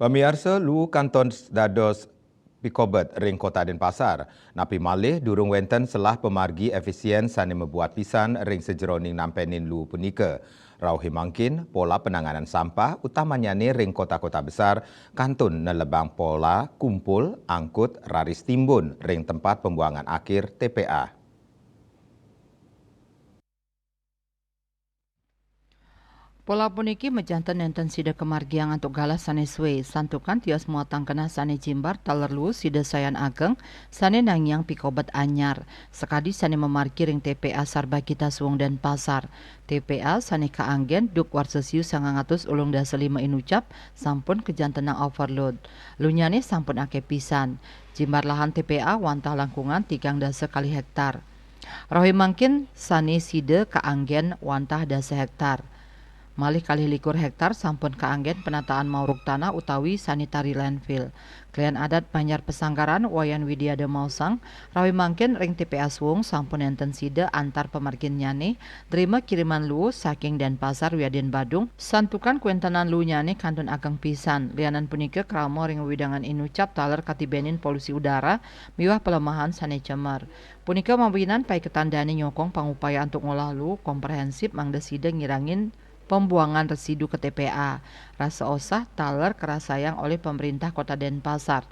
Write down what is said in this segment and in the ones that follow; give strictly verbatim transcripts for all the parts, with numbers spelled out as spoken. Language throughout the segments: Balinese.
Pamiarsa, luu kantos dados pikobet ring Kota Denpasar. Napi malih durung wenten selah pamargi efisien sane mabuat pisan ring sajeroning nampenin luu punika. Rauhing mangkin, pola penanganan sampah utamanyane ring kota-kota besar kantun nelebang pola kumpul, angkut, raris timbun ring tempat pembuangan akhir, T P A. Pola puniki majanten nenten sida kamargiang antuk galah sane suwe, santukan tios muatang genah sane jimbar taler luu sida sayan ageng sane nangiang pikobet anyar, sakadi sane mamargi ring T P A Sarbagita Suwung Denpasar. T P A sane kaanggen duk warsa siu sangang atus ulung dasa lima inucap sampun kajantenang overload. Lunyane sampun akeh pisan. Jimbar lahan T P A wantah langkungan tigang dasa kalih hektar. Rauhing mangkin sane sida kaanggen wantah dasa hektar. Malih kalih likur hektar sampun kaanggen penataan mauruk tanah utawi sanitary landfill. Klian adat Banjar Pesanggaran, Wayan Widiada maosang, rauhing mangkin ring T P A Suwung sampun nenten sida antar pamarginnyane nrima kiriman luu saking Denpasar wiadin Badung, santukan kuentenan luunyane kantun ageng pisan. Lianan punika krama ring wewidangan inucap taler katibenin polusi udara miwah pelemahan sane cemer. Punika mawinan paiketan dane nyokong pangupaya antuk ngolah luu komprehensif mangda sida ngirangin pembuangan residu ke T P A. Rasa osah taler karasayang olih pemerintah Kota Denpasar.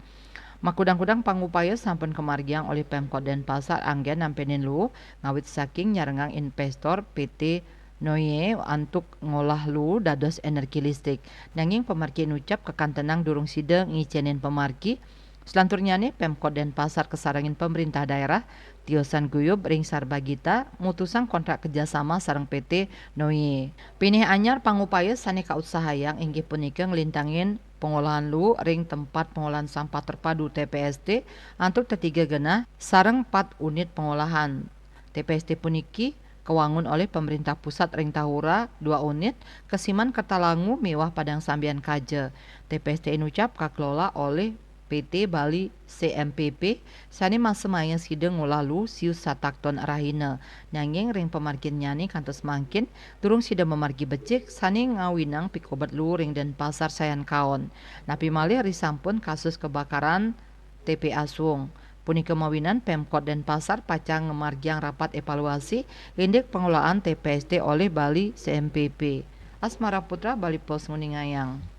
Makudang-kudang pangupaya sampun kamargiang olih Pemkot Denpasar anggen nampenin luu, ngawit saking nyarengang investor P T Noye antuk ngolah luu dados energi listrik. Nanging pamargi inucap kakantenang durung sida ngicenin pamargi. Selanturnyane, Pemkot Denpasar kasarengin pemerintah daerah tiosan guyub ring Sarbagita mutusang kontrak kerjasama sareng P T Noye. Pinih anyar pangupaya sane kautsahayang inggih punika nglintangin pengolahan luu ring tempat pengolahan sampah terpadu, T P S T, antuk tetiga genah sareng pat unit pengolahan. T P S T puniki kawangun olih pemerintah pusat ring Tahura, dua unit, Kesiman Kertalangu miwah Padang Sambian Kaja. T P S T inucap kakelola olih P T Bali C M P P, sane masemaya sida ngolah luu siu satak ton rahina. Nanging ring pamarginnyane kantos mangkin, durung sida mamargi becik, sane ngawinang pikobet luu ring Denpasar sayan kaon. Napi malih risampun kasus kebakaran T P A Suwung. Punika mawinan Pemkot Denpasar pacang ngamargiang rapat evaluasi indik pengelolaan T P S T olih Bali C M P P. Asmara Putra, Bali Post, nguningayang.